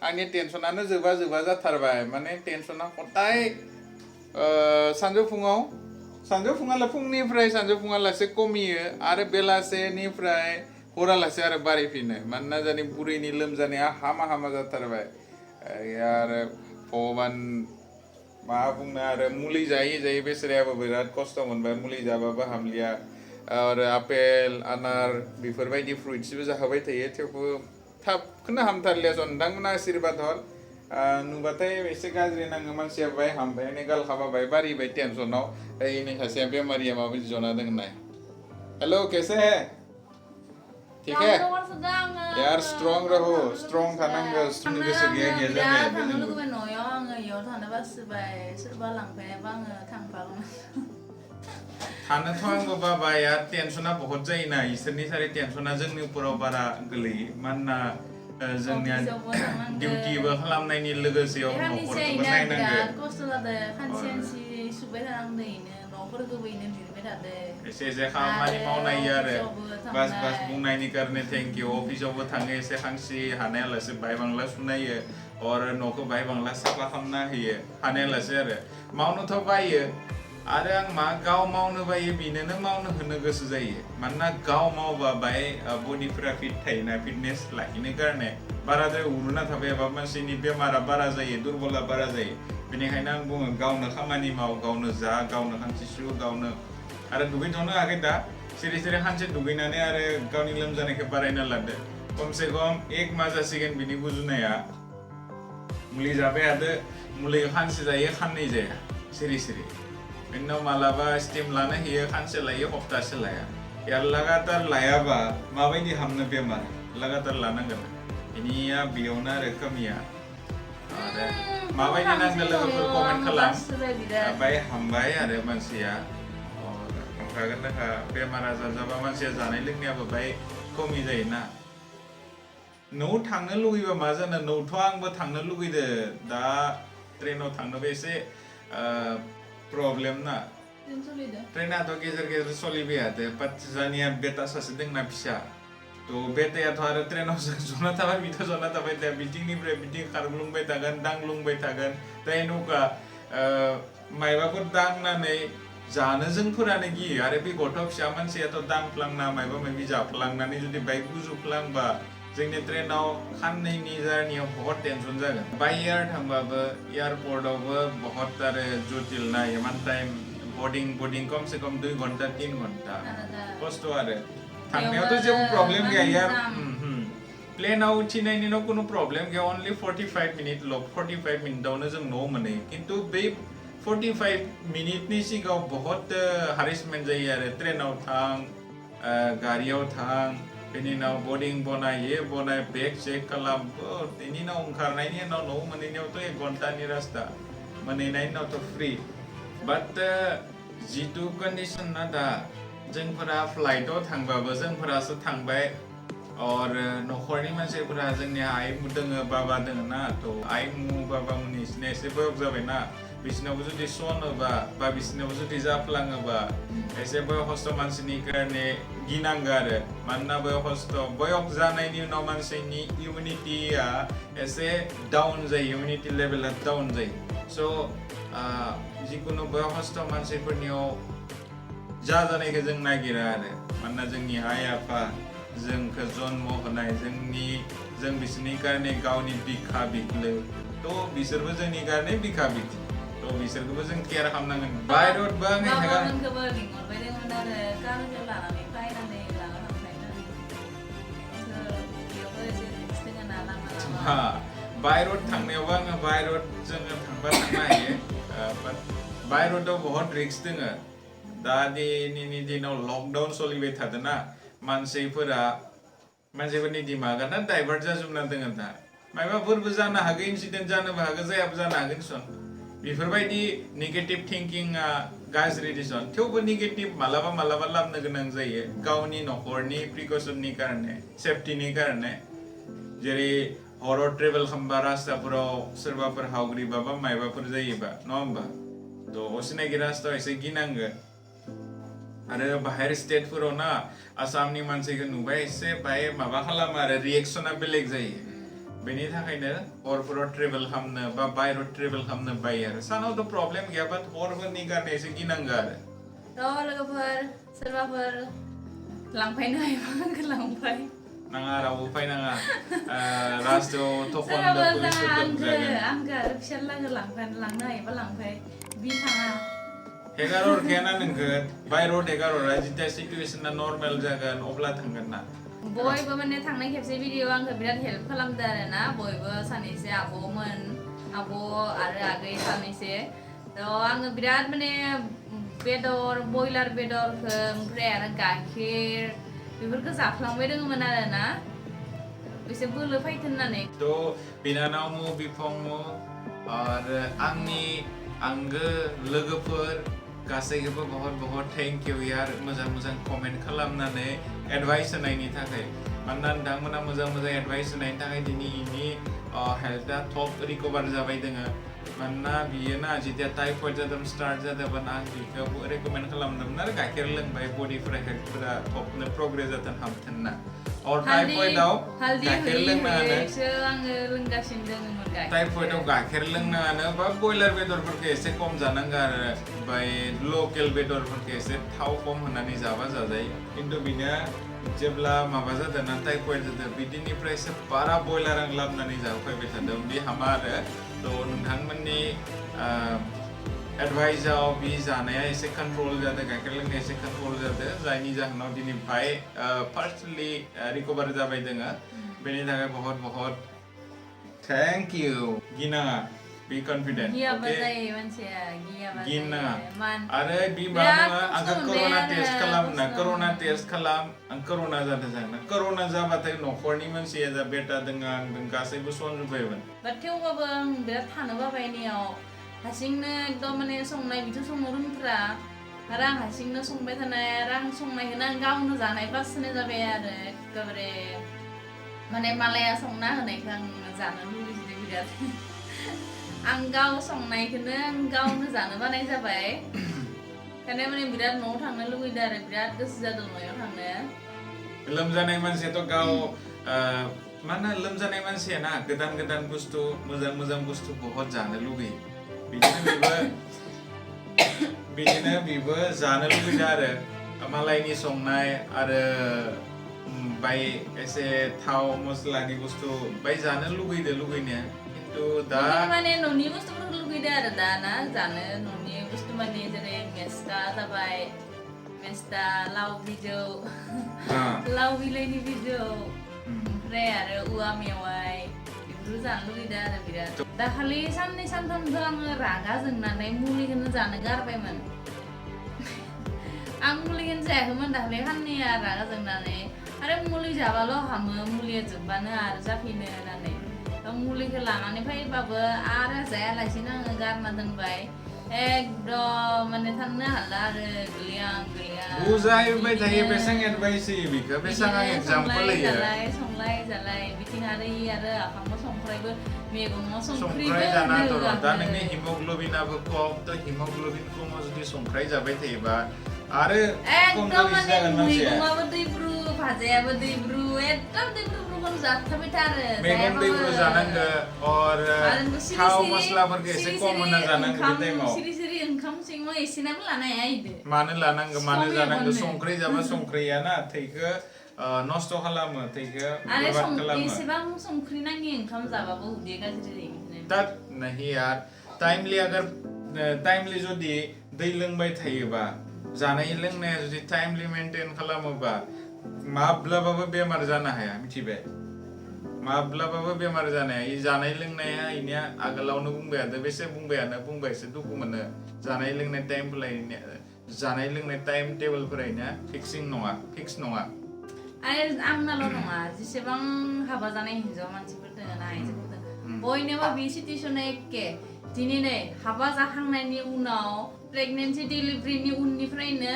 आंनि टेनसनानो जोबा जाथारबाय माने टेनसना खदाय सानजौफुङाला फुंनिफ्राय सानजौफुङालासे कमियो आरो बेलासेनिफ्राय हरालासे आरो बारायफिनो मानोना जोंनि बुरैनि लोमजानाया हामा जाथारबाय आरो भगबान मा बुंनो आरो मुलि जायै बेसरायाबो बिराद खस्थ' मोनबाय मुलि जाबाबो हामलिया आरो आपेल आनार बेफोरबायदि फ्रुइट्सबो जाहोबाय थायो थेवबो थाबखौनो हामथारलिया नोंथांमोना आशीर्बाद हर नुबाथाय एसे गाज्रि नाङो मानसिया बाय हामबाय गालखाबा बाय बारिबाय टेनसनाव नै सासेया बेमारिया माबायदि जना दङ नाय हेलो कैसे है ठीक है यार स्ट्रं रहो स्ट्रं थानांगौ स्ट्रं गोसो गैया जाबाय थांनो लुगैबाय न'याव आङो इयाव थानो बासोबाय सोरबा लांफायाबा आङो थांफागौमोन थानोथ' आंबो बाबा यार टेनसना बहुत जायोना इसोरनि सारे टेनसना जोंनि उपराव बारा गोलैयो मानोना जोंनिया डिउटिबो खालामनायनि लोगोसेयाव न'खरखौबो नायनांगोन खस्थ' जादों खानसि सुबाय थानांदों न'फोरखौबो इनो लिरबाय थादों एसे खामानि मावनाय आरो बास बुंनायनि कारणे थेंक इउ अफिसावबो थाङो एसे खांसि हानायालासे बाय बांला सुनायो आरो न'खौ बाय बांला साफा खालामना होयो हानायालासे आरो मावनोथ' बायो आरो आं मा गाव मावनो बायो बेनोनो मावनो होनो गोसो जायो मानोना गाव मावबा बाय बडिफोरा फिट थायोना फिटनेस लाखिनो कारणे बाराद्राय उरुना थाबायबा मानसिनि बेमारा बारा जायो दुर्बला बारा जायो बेनिखायनो आं बुङो गावनो खामानि माव गावनो जा गावनो खांसि सु गावनो आरो दुगैथ'नो हायाखै दा सिरि खानसे दुगैनानै आरो गावनि लोमजानायखौ बारायना लादो खमसे खम 1 माह जासिगोन बिनि गुजुनाया मुलि जाबाय थादो मुलि खानसे जायो खाननै जाया सिरि बेनि उनाव मालाबा स्टिम लानो होयो खानसे लायो हप्तासे लाया यार लागातार लायाबा माबायदि हामनो बेमार लागातार लानांगोन बेनिया बेयावनो आरो कमिया आरो माबायदि नांगौ लोगोफोर कमेन्ट खालाम बाय हामबाय आरो मानसिया ओंखागोन नोंहा बेमार आजार जाबा मानसिया जानाय लोंनायाबो बाय कमि जायोना न'आव थांनो लुगैबा मा जानो न'थ' आंबो थांनो लुगैदो दा ट्रेनाव थांनोबो एसे प्रब्लेम ना ट्रेनाथ' गेजेर सोलिबाय थादो बाट जानिया बेटा सासे दंना फिसा थ' बेटायाथ' आरो ट्रेनाव जना थाबाय बिथ' जना थाबाय दा बिथिंनिफ्राय बिथिं खारग्लुंबाय थागोन दांग्लुंबाय थागोन दाय नौका मायबाफोर दांनानै जानो जोंफोरानो गियो आरो बे गथ' फिसा मानसियाथ' दांफ्लांना मायबा मायबि जाफ्लांनानै जुदि बाइक गुजुफ्लांबा जोंनि ट्रेनाव खाननैनि जार्नियाव बहुत टेनसन जागोन बाय एयार थांबाबो एयारपर्टआवबो बहुत आरो जटिल ना इमान टाइम बर्डिं कमसे कम 2 घन्टा 3 घन्टा खस्थ' आरो थांनायावथ' जेबो प्रब्लेम गैया यार प्लेनाव उथिनायनि उनाव कुनु प्रब्लेम गैया अनलि 45 मिनिटल' 45 मिनिटावनो जों न'आव मोनहैयो खिन्थु बे 45 मिनिटनि सिगाङाव बहुत हारेसमेन्ट जायो आरो ट्रेनाव थां गारियाव थां बेनि उनाव बर्डिं बनाय बेग चेक खालाम बेनि उनाव ओंखारनायनि उनाव न'आव मोनहैनायावथ' 1 घन्टानि रास्ता मोनहैनायनि उनावथ' फ्रि बाट जितु कन्डिसन ना दा जोंफोरा फ्लाइटआव थांबाबो जोंफोरासो थांबाय और न'खरनि मानसिफोरा जोंनिया आइमु दोङो बाबा दोङो ना थ' आइमु बाबामोननि एसे बयस जाबायना बिसिनावबो जुदि सनोबा बा बिसिनावबो जुदि जाफ्लाङोबा एसे बयस्थ मानसिनि कारणे गिनांगौ आरो मानोना बयस्थ जानायनि उनाव मानसिनि इम्युनिटिया एसे डाउन जायो इम्युनिटि लेभेला डाउन जायो स' जिकुनु बयस्थ मानसिफोरनियाव जानायखौ जों नागिरा आरो मानोना जोंनि आइ आफा जोंखौ जन्म होनाय जों बिसोरनि कारणे गावनि बिखा बिख्लो थ' बिसोरबो जोंनि कारणे बिखा बिख्लो थ' बिसोरखौबो जों केयार खालामनांगोन बायर'डबो आं बाबामोनखौबो लिंहरबाय दंमोन आरो गारिखौ लानानै फायनानै लाना थांफायनानै बेयावबो एसे रिक्स दङ ना लामा बायर'ड थांनायावबो आङो बायर'ड जोङो थांनो हायो बाट बायर'डआव बहुत रिक्स दङ दा दिनैनि दिनाव लकडाउन सोलिबाय थादोंना मानसिफोरनि दिमागाना डाइभार्ट जाजोबना दङ दा मायबाफोरबो जानो हागौ इन्सिडेन्ट जानोबो हागौ जायाबो जानो हागोन सन बेफोरबायदि नेगेटिभ थिंकिंआ गाज्रि दिसन थेवबो नेगेटिभ मालाबा लाबनो गोनां जायो गावनि न'खरनि प्रिकसननि कारणे सेफटिनि कारणे जेरै हराव ट्रेभेल खालामबा रास्ताफोराव सोरबाफोर हावग्रिबा बा मायबाफोर जायोबा नङा होमबा थ' असिनाखि रास्तायाव एसे गिनांगौ आरो बाहेर स्टेटफोराव ना आसामनि मानसिखौ नुबाय एसे बाय माबा खालामो आरो रिएक्सना बेलेग जायो बेनि थाखायनो हरफोराव ट्रेभेल खालामनो बा बायहेराव ट्रेभेल खालामनो बायो आरो सानावथ' प्रब्लेम गैया बाट हरफोरनि गारनो एसे गिनांगौ आरो लोगोफोर सोरबाफोर लांफैनो हायोबा लांफै नाङा रावबो फैनाङा रास्तायाव थखनदो पुलिसफोर दंजागोन आंखो आरो फिसालाखो लांनो हायोबा लांफै बि थाङा हेगार हरखायाना नोंखो बायहेराव हेगार हरा जिथिया सिटुएसना नर्मेल जागोन अब्ला थांगोन ना बयबो माने थांनाय खेबसे भिडिअ आंखो बिराद हेल्प खालामदो आरो ना बयबो सानैसो आब'मोन आब' आरो आगै सानैसो आङो बिराद माने बेदर बयलार बेदरखो ओमफ्राय आरो गाइखेर बेफोरखौ जाफ्लांबाय दङमोन आरो ना एसे बोलो फैथों होननानै बिनानावमो बिफंमो आरो आंनि आंगो लोगोफोर गासैखौबो बहुत थेंक इउ यार मोजां कमेन्ट खालामनानै एडभाइस होनायनि थाखाय मानोना नोंथांमोना मोजां एडभाइस होनायनि थाखाय दिनै इनि हेल्थआ थब रिकभार जाबाय दोङो मानोना बियो ना जेथिया टाइफयड जादों स्टार्ट जादोंमोन आं बिखौ रेकमेन्ड खालामदोंमोन आरो गाइखेर लोंबाय बडिफोरा हेल्थफोरा थबनो प्रग्रेस जाथों हामथों ना टाइफयडआव गाइखेर टाइफयडआव गाइखेर लोंनाङानो बा बयलार बेदरफोरखौ एसे खम जानांगौ आरो ओमफ्राय लकेल बेदरफोरखौ एसे थाव खम होनानै जाबा जाजायो खिन्थु बिनो जेब्ला माबा जादों ना टाइफयड जादों बिदिनिफ्रायसो बारा बयलार आं लाबोनानै जाफैबाय थादों बे हामा आरो नोंथांमोननि एडभाइसआव बि जानाया एसे कन्ट्रोल जादों गाइखेर लोंनाया एसे कन्ट्रोल जादों जायनि जाहोनाव दिनै बाय पार्सनेलि रिकभार जाबाय दोङो बेनि थाखाय बहुत थेंक इउ गिनाङा बी कन्फिडेंट गिनाङा आरो बि माबा आंखौ कर'ना टेस्ट खालाम आं कर'ना जादों जागोन कर'ना जाबाथाय न'खरनि मानसिया जा बेटा दोङो आं गासैबो सनजोबबायमोन थेवबाबो आं बिराद थानो बाबायनियाव हारसिंनो एकदम माने संनाय बिथ' संनो रोंथ्रा आरो आं हारसिंनो संबाय थानाय आरो आं संनायखौनो आं गावनो जानाय बासिनाय जाबाय आरो एखेबारे माने मालाया संना होनायखौ आं जानो लुबैदों बिराद आं गाव संनायखौनो आं गावनो जानो बानाय जाबाय ओंखायनो माने बिराद न'आव थांनो लुबैदों आरो बिराद गोसो जादों न'आव थांनो लोमजानाय मानसियाथ' गाव मा होनो लोमजानाय मानसिया ना गोदान बुस्थु मोजां बुस्थु बहुत जानो लुगैयो बिदिनो बेबो जानो लुगैदों आरो मालायनि संनाय आरो बाय एसे थाव मस्लानि बुस्थु बाय जानो लुगैनाया खिन्थु दा माने न'नि बुस्थुफोरखौ लुगैदों आरो दा ना जानो न'नि बुस्थु माने जेरै मेस्टा जाबाय मेस्टा लाव बिजौ लाव बिलाइनि बिजौ ओमफ्राय आरो औवा मेवाइ बेफोरखौ जानो लुगैदों आरो बिराद दाखालि साननै सानथामसो आङो रागा जोंनानै मुलिखौनो जानो गारबायमोन आं मुलिखौनो जायाखैमोन दाखालि साननैया रागा जोंनानै आरो मुलि जाबाल' हामो मुलिया जोबबानो आरो जाफिनो होननानै मुलिखौ लानानै फैबाबो आरो जायालासिनो आङो गारना दोनबाय एकदम माने थांनो हाला आरो गोलियां बुजायबाय थायो बेसेबां एडभाइस होयो बिखौ बेसेबां एग्जाम्पल होयो संलाय जालाय बिथिं आरो आखामबो संख्रैबो मैगङाव संख्रैबो जाना दं दा नोंनि हिमोग्ल'बिनाबो खम थ' हिमोग्ल'बिन खमाव जुदि संख्रै जाबाय थायोबा आरो एकदम माने मैगङाबो दैब्रु भाजायाबो दैब्रु एकदम दैब्रुखौनो जाथाबाय थारो मैगं दैब्रु जानांगो और थाव मस्लाफोरखौ एसे खम होना जानांगो बे टाइमाव सिरि ओंखाम सिङाव एसेनाबो लानो हाया इदो मानो जानांगो संख्रै जाबा संख्रैया ना थैखो नष्ट खालामो थैखो बरबाद खालामो एसेबां संख्रि नाङि ओंखाम जाबाबो उदै गाज्रि जायो तब नहीं यार टाइमली जुदि दै लोंबाय थायोबा जानाय लोंनाया जुदि टाइमली मेंटेन खालामोबा माब्लाबाबो बेमार जानो हाया मिथिबाय माब्लाबाबो बेमार जानो हाया जानाय लोंनाया इनिया आगोलावनो बुंबायसो दुखु मोनो जानाय लोंनाय टाइम टेबोलफोरा फिक्स नङा आरो आंनाल' नङा जेसेबां हाबा जानाय हिनजाव मानसिफोर दङ ना आइजोफोर दङ बयनोबो बे सिटुएसना एखे दिनै नै हाबा जाखांनायनि उनाव प्रेगनेन्सि डेलिभारिनि उननिफ्रायनो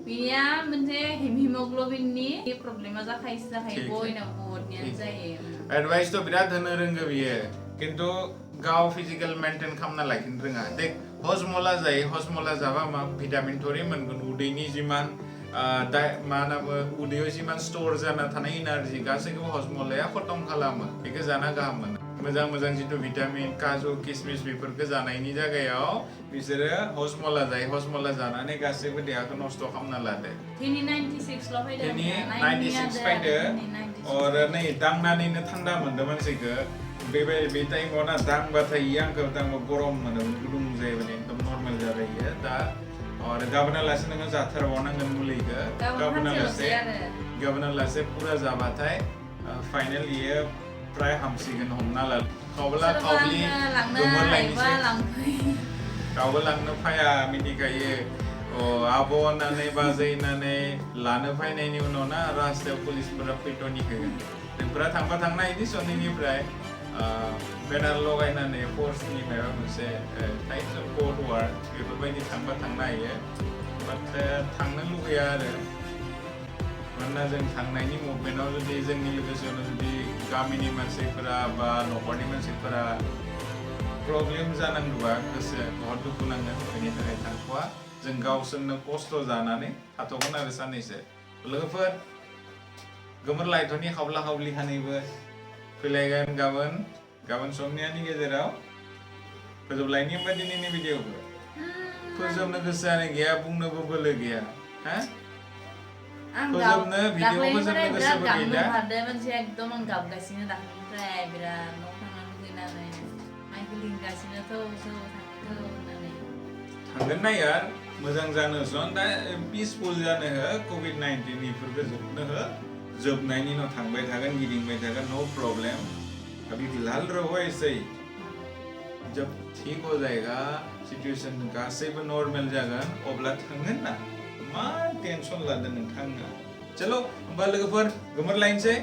बिनिया मोनसे हिमोग्ल'बिननि प्रब्लेमा जाखायो बयनावबो बहुतनियानो जायो एडभाइसथ' बिराद होनो रोंगो बियो खिन्थु गाव फिजिकेल मेंटेन खालामना लाखिनो रोङा देख हजमला जायो हजमला जाबा मा भिटामिन थोरै मोनगोन उदैनि जिमान mana udayaव जिमान स्टोर जाना थानाय एनार्जि गासैखौबो हजमलाया खतम खालामो बेखौ जाना गाहाम मोनो मोजां मोजां जितु भिटामिन काजु किसमिस बेफोरखौ जानायनि जायगायाव बिसोरो हजमला जायो हजमला जानानै गासैबो देहाखौ नस्थ' खालामना लादो दिनै 96 ल' फैदो दिनै 96 फैदो और नै दांनानैनो थान्दा मोनदों मानसिखौ बे टाइमाव ना दांबाथाय आंखौ दांबा गरम मोनो गुदुं जायो माने एकदम नर्मेल जाबाय दा और गाबोन लासे नोङो जाथारबावनांगोन मुलिखौ गाबोन लासे पूरा जाबाथाय फाइनल इयो प्राय हामसिगोन हमना ला खावब्ला खावब्लि गोमोरलायनोसै रावबो लांनो फाया मिथिखायो आब' होननानै बाजै होननानै लानो फैनायनि उनाव ना रास्तायाव पुलिसफोरा फैट'नि होगोन नोंफोरा थांबा थांनो हायो सनिनिफ्राय बेनार लगायनानै फर्सनि माबा मोनसे टाइप्स अफ कोड वार्ड बेफोरबायदि थांबा थांनो हायो बाट थांनो लुगैया आरो मानोना जों थांनायनि मुभमेन्टआव जुदि जोंनि लोगोसेयावनो जुदि गामिनि मानसिफोरा बा न'खरनि मानसिफोरा प्रब्लेम जानांगौबा गोसो बहुत दुखु नांगोन बेनि थाखाय थांथ'वा जों गावसोरनो खस्थ' जानानै थाथ'गोन आरो साननैसो लोगोफोर गोमोर लाइटनि खावब्ला खावब्लि खानैबो फैलायगोन गाबोन समनियानि गेजेराव फोजोबलायनि होनबा दिनैनि भिडिअखौ फोजोबनो गोसोआनो गैया बुंनोबो बोलो गैया हा फोजोबनो भिडिअ फोजोबनो गोसोबो गैला मोनसे एकदम आं गाबगासिनो दाख्लैनिफ्राय बिराद न' थांनो लुगैनानै माइखौ लिंगासिनो थौ होननानै थांगोन ना यार मोजां जानो सन दा पिसफुल जानो हो COVID-19 इफोरखौ जोबनो हो जोबनायनि उनाव थांबाय थागोन गिदिंबाय थागोन नो प्रॉब्लम अभी फिलहाल रहो ऐसे ही जब ठीक हो जाएगा सिचुएशन गासैबो नॉर्मल जागोन अब्ला थांगोन ना मा टेंशन लादों नोंथाङा चलो होमबा लोगोफोर गोमोरलायनोसै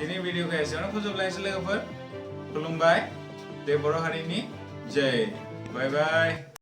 दिनै भिडिअखौ एसेयावनो फोजोबलायनोसै लोगोफोर खुलुमबाय जय बर' हारिनि जय बाय बाय